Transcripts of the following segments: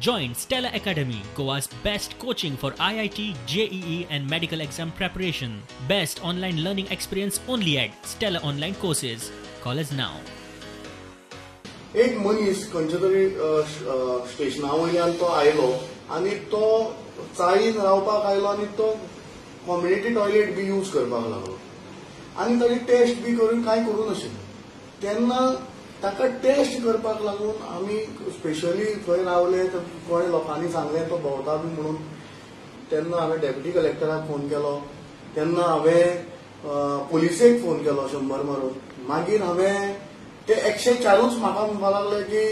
Join Stella Academy, Goa's best coaching for IIT, JEE and medical exam preparation. Best online learning experience only at Stella Online Courses. Call us now. एक मनीस खंयच्या तरी स्टेशना वयल्यान तो आयलो आनी तो चाळीन रावपाक आयलो आनी तो कम्युनिटी टॉयलेट बी यूज करपाक लागलो आनी ताजी टेस्ट बी करून कांय करूं नाशिल्लें. तेन्ना ताका टेस्ट करपाक लागून आमी स्पेशली थंय रावले, कोणे लोकांनी सांगलें तो भोंवता बी म्हणून. तेन्ना हांवें डेप्युटी कलेक्टराक फोन केलो, तेन्ना हांवें पुलिसेक फोन केलो 100 मारून. मागीर हांवें ते 104ूच म्हाका म्हणपाक लागले की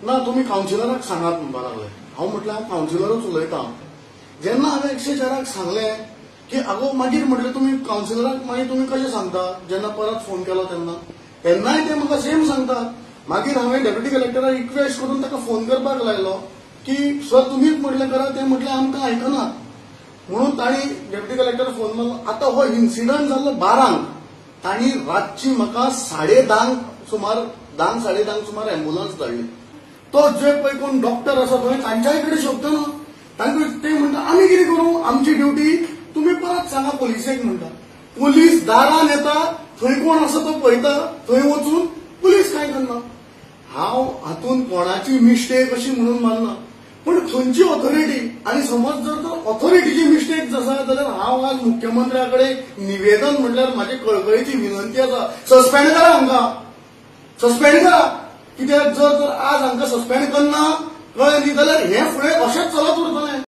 ना तुमी कावन्सिलराक सांगात म्हणपाक लागले. हांव म्हटलें हांव कावन्सिलरूच उलयतां. जेन्ना हांवें 104 सांगलें की आगो, मागीर म्हटलें तुमी कावन्सिलराक मागीर तुमी कशें सांगता? जेन्ना परत फोन केलो तेन्ना तेन्नाय ते म्हाका सेम सांगता. मागीर हांवें डेप्युटी कलेक्टराक रिक्वेस्ट करून ताका फोन करपाक लायलो की सर तुमीच म्हटलें करा, ते म्हटलें आमकां आयकनात म्हणून तांणी डेप्युटी कलेक्टर फोन मारलो. आतां हो इन्सिडंट जाल्लो 12, तांणी रातची म्हाका 10:30 सुमार 10 10:30 सुमार एम्बुलन्स धाडली. तो जे पळय कोण डॉक्टर आसा थंय तांच्याय कडेन शब्द ना. तांकां ते म्हणटा आमी कितें करूं, आमची ड्युटी तुमी परत सांगा पुलिसेक म्हणटा. पुलीस दारान येता, थंय कोण आसा तो पळयता, थंय वचून पुलीस कांय करना. हांव हातून कोणाची मिस्टेक अशी म्हणून मानना, पूण खंयची ऑथॉरिटी आनी समज जर तर ऑथॉरिटीची मिस्टेक आसा जाल्यार हांव आज मुख्यमंत्र्या कडेन निवेदन म्हटल्यार म्हाजी कळकळीची विनंती आसा, सस्पेंड करा हांकां, सस्पेंड करा. कित्याक जर तर आज हांकां सस्पेंड करना कळ्ळें न्ही जाल्यार हें फुडें अशेंच चलत उरतलें.